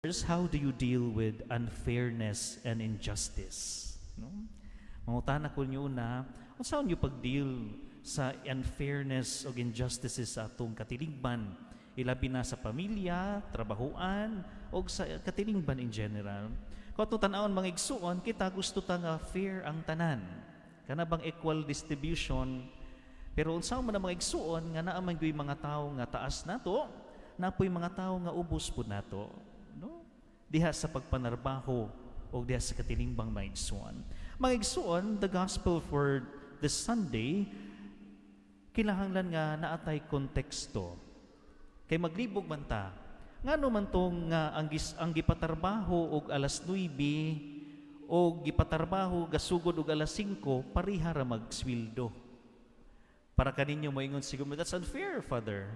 How do you deal with unfairness and injustice? No? Mangutana ko niyo na, unsa niyo pag-deal sa unfairness o injustices sa atong katilingban, ilabi na sa pamilya, trabahuan, o sa katilingban in general? Kung atong tan-awon, mga igsuon, kita gusto ta nga fair ang tanan. Kana bang equal distribution? Pero unsa man ang mga igsuon nga naa man gyud mga tawo nga taas nato, naa poy mga tawo nga ubos pud nato, no? Diha sa pagpanarbaho o diha sa katilingban, mga igsuon. Mga igsuon, the gospel for this Sunday, kinahanglan nga naatay konteksto. Kay maglibog man ta, ngano man tong nga ang gipatarbaho og alas 9 o gipatarbaho gasugod og alas 5, pareha ra magsweldo? Para kaninyo moingon siguro, "That's unfair, Father.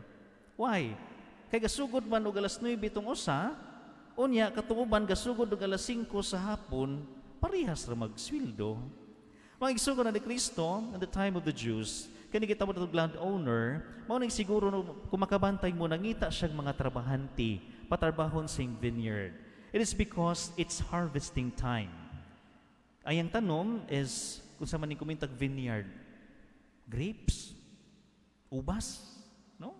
Why? Kay gasugod man og alas 9 tong usa, unya katong uban gasugod og alas 5 sa hapon, parehas ra magsweldo." Mga igsuon ni Kristo, in the time of the Jews, kani kita mo landowner, mao ning siguro no, kung makabantay mo, nangita siyang mga trabahante, patrabahon sa vineyard. It is because it's harvesting time. Ay ang tanom is, kung sa maning kumintag vineyard, grapes, ubas, no?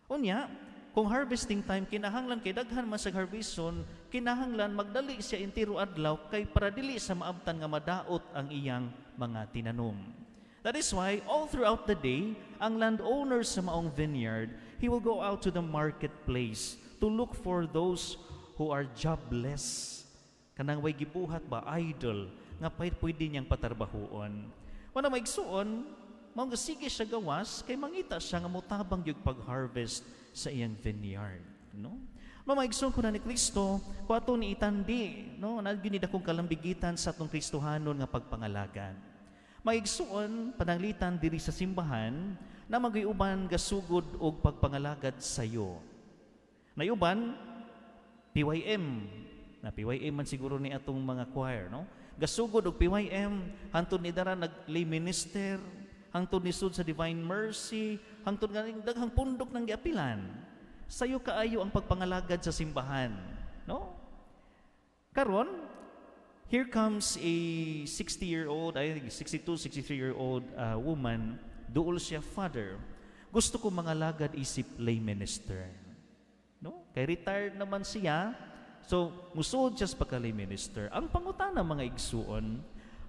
Unya, kung harvesting time, kinahanglan kay daghan man sa harveston, kinahanglan magdali siya entero adlaw kay para dili sa maabtan nga madaot ang iyang mga tinanom. That is why all throughout the day, ang landowner sa maong vineyard, he will go out to the marketplace to look for those who are jobless. Kanang way gibuhat ba, idle, nga pwede niyang patarbahuon. Wala maigsuon, mao nga sige siya gawas kay mangita siya nga motabang yung pag-harvest sa iyang vineyard, no? Mga igsoon ko na ni Kristo, kung ato ni itandi, no, naa gyud akong kalambigitan sa atong Kristohanon nga pagpangalagad. Mga igsuon, pananglitan diri sa simbahan, na magyuban gasugod og pagpangalagad sayo. Nayuban, PYM, na PYM man siguro ni atong mga choir, no? Gasugod og PYM, hantod ni dara nag lay minister, hangtod ni sud sa Divine Mercy, hangtod nga daghang pundok nang giapilan. Sayo kaayo ang pagpangalagad sa simbahan, no? Karon, here comes a 60-year-old, I think 62, 63-year-old woman, duol siya, "Father, gusto ko mangalagad isip lay minister." No? Kay retired naman siya, so musuod siya sa pagka-lay minister. Ang pangutana, mga igsuon,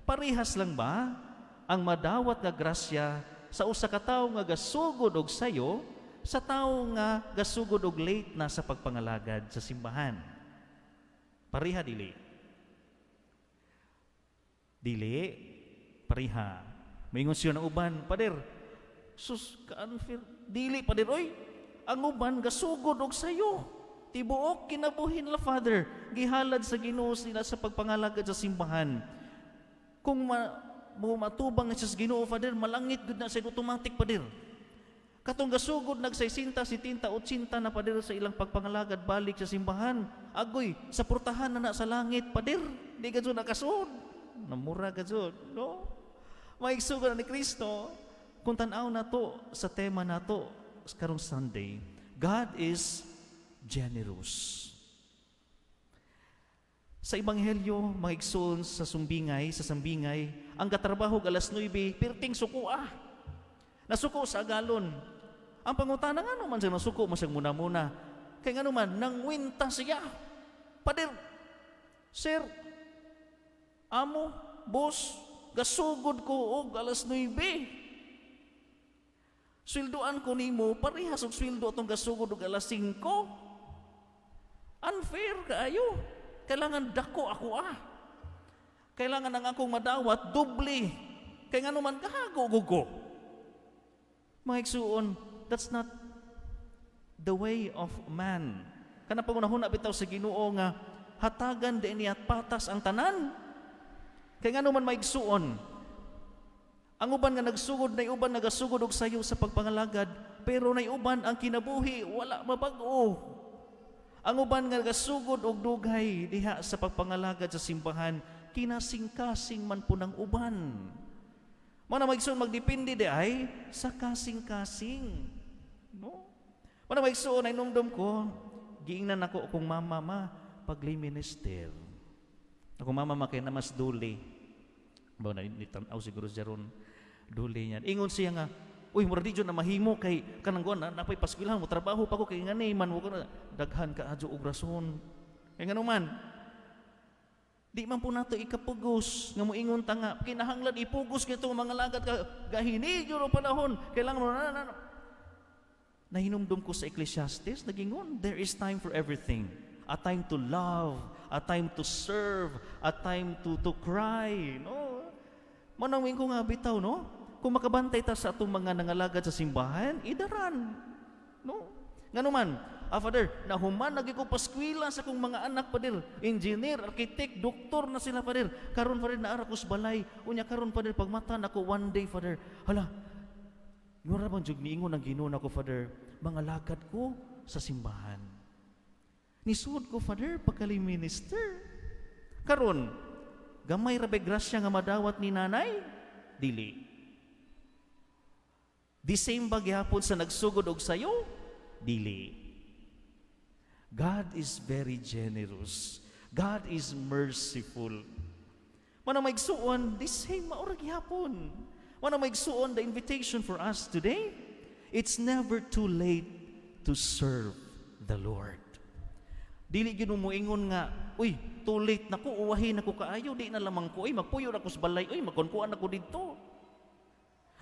parehas lang ba ang madawat nga grasya sa usa ka tawo nga gasugod og sayo sa tawo nga gasugod og late na sa pagpangalagad sa simbahan? Pareha, dili? Dili, pareha. Maingon siya ng uban, "Pader, sus, ka-unfair. Dili, Pader, oy, ang uban gasugod og sayo. Tibuok kinabuhi nila, Father, gihalad sa Ginoo sila sa pagpangalagad sa simbahan. Kung mo matubang na siya sa Ginoo, Father, malangit gud na sa automatic, Pader. Katong gasugod nag-60, 70, 80 na, Pader, sa ilang pagpangalagad balik sa simbahan. Agoy, sa portahan na na sa langit, Pader. Di ka nakasud. Namura ka jud, no?" Mga igsuon ni Kristo, kung tan-aw nato sa tema nato karong Sunday, God is generous. Sa Ebanghelyo, mga igsoon, sa sambingay, ang gatrabaho alas 9, pirting suko ah. Nasuko sa agalon. Ang pangutana, nga man siya nasuko, masang muna-muna? Kay nga naman, nangwinta siya. "Pader, sir, amo, boss, gasugod ko og alas 9. Sweldoan ko nimo, parehas og sweldo atong gasugod og alas 5. Unfair kaayo. Kailangan dako ako ah. Kailangan ang akong madawat doble. Kay nga naman gahago ko." Mga igsuon, that's not the way of man. Kana pangunahuna bitaw sa Ginoo nga hatagan din niya patas ang tanan. Kay nga naman, maigsuon, ang uban nga nagsugod na uban nagasugod og sayo sa pagpangalagad, pero nay uban ang kinabuhi wala mabag-o. Ang uban nga nagasugod og dugay diha sa pagpangalagad sa simbahan, kinasing-kasing man po ng uban. Mao na, maigsuon, magdepende di ay sa kasing-kasing. No? Mao na, maigsuon, ay numdum ko, giingnan ako kung mama, "Ma, Pag-lay minister. Ako mama makay na mas duli. Ba na ni tan-aw siguro siya ron duli niya. Ingon siya nga, "Uy, mura di jud na mahimo kay kanang kuan na napay paskwelahan mo, trabaho pa ko kay ngani man mo ko na daghan ka adyo og rason." Kay ngano man, di man po nato ikapugos nga moingon ta nga kinahanglan ipugos kito mga lagad ka gahini gyud ang panahon kailangan mo na, na, na. Nahinumdum ko sa Ecclesiastes, nagingon, there is time for everything. A time to love, a time to serve, a time to cry, no? Manawin ko nga bitaw, no? Kung makabantay ta sa atong mga nangalagad sa simbahan, idaran. No? Ngano man, ah, Father, nahuman lagi ko paskwila sa akong mga anak, Father. Engineer, architect, doktor na sila, Father. Karon, Father, naara ko sa balay. Unya karon, Father, pagmata nako one day, Father, hala, mura bang jud niingon ang Ginoo nako, Father, mga lagad ko sa simbahan. Nisud ko, Father, pagka-lay minister. Karon, gamay ra bay grasya nga madawat ni nanay? Dili. The same ba gihapon sa nagsugod og sayo? Dili. God is very generous. God is merciful. Mana maigsuon, the same maura gihapon. Mana maigsuon, the invitation for us today, it's never too late to serve the Lord. Dili gyud mo moingon nga, "Uy, too late na ko, uwahin na ko kaayo, di na lamang ko, uy, magpuyo na ko sa balay, uy, magkunkuan na ko didto."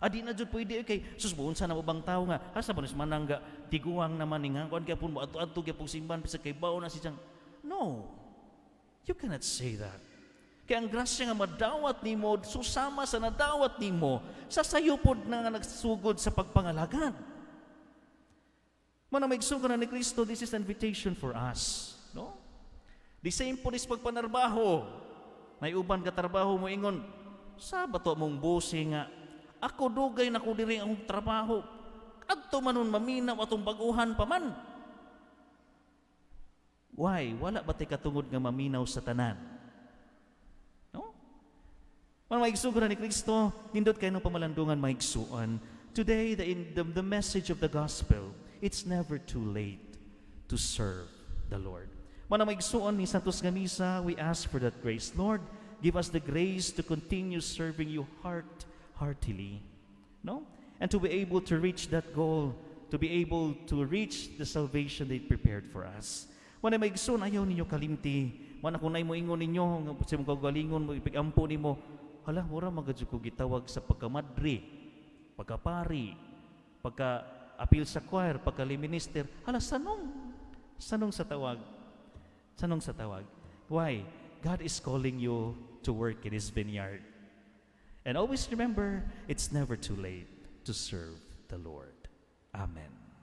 Ah, di na jud pwede kay sus buon sa na ubang tao nga asa ba nis manangga tiguang naman ni nga kuan kay pun mo adto-adto gyud simbahan bisag kay bao na si siyang. No. You cannot say that. Kay ang grasya nga madawat nimo susama sa nadawat nimo sa sayo pod na nga nagsugod sa pagpangalagad. Mana maigsuon na ni Kristo, this is an invitation for us. No? The same po is pagpanarbaho. May uban ka trabaho mo ingon, sa bato mong boss nga, "Ako dugay na ko diri ang trabaho. Adto man nun maminaw atong baguhan pa man." Why? Wala ba tay katungod nga maminaw sa tanan? No? Mga maigsuon ni Kristo, nindot kayo ng pamalandungan, maigsuon. Today, the, in, the message of the gospel, it's never too late to serve the Lord. Mga maigsuon ni Santos nga Misa, we ask for that grace. Lord, give us the grace to continue serving you heartily. No? And to be able to reach that goal, to be able to reach the salvation they prepared for us. Mga maigsoon, ayaw ninyo kalimti. Mana kung naay moingon ninyo, nga sa imong kaugalingon mo, ipigampo nimo, "Hala, mura magad ko gitawag sa pagkamadre, pagkapari, pagka apil sa choir, pagka minister." Hala, sanong. Sanong sa tawag. Sanong sa tawag. Why? God is calling you to work in His vineyard. And always remember, it's never too late to serve the Lord. Amen.